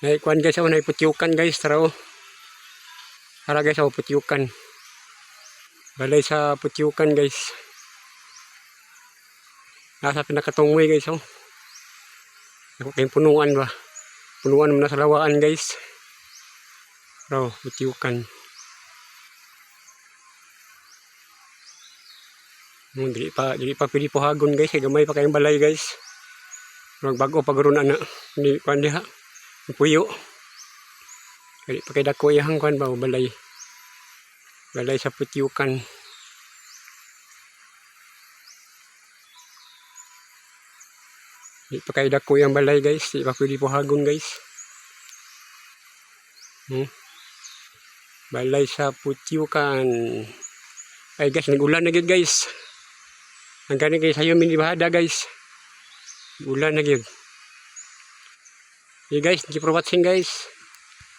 Nay kuan, guys, oh, nay putyukan, guys, tara oh. Tara, guys, oh, putyukan. Balay sa putyukan, guys. Nasa pinakatungoy, guys, oh. Ako kayong punuan ba? Punuan mo na sa lawaan, guys. Tara, oh, putyukan. Dili pa pwede pohagon, guys, kay gamay pa kayong balay, guys. Magbago pa guro na na ni kuan diha. Puyo. Dili pa kay dako iyang kuan ba balay. Balay sa putyukan. Di pa kay dako iyang balay, guys. Di pa pwede pohagon, guys. Balay sa putyukan. Ay guys, nag-ulan na gyud, guys. Ang gani kay sayo minibahada, guys. Ulan na gyud. Hey guys, thank you for watching, guys.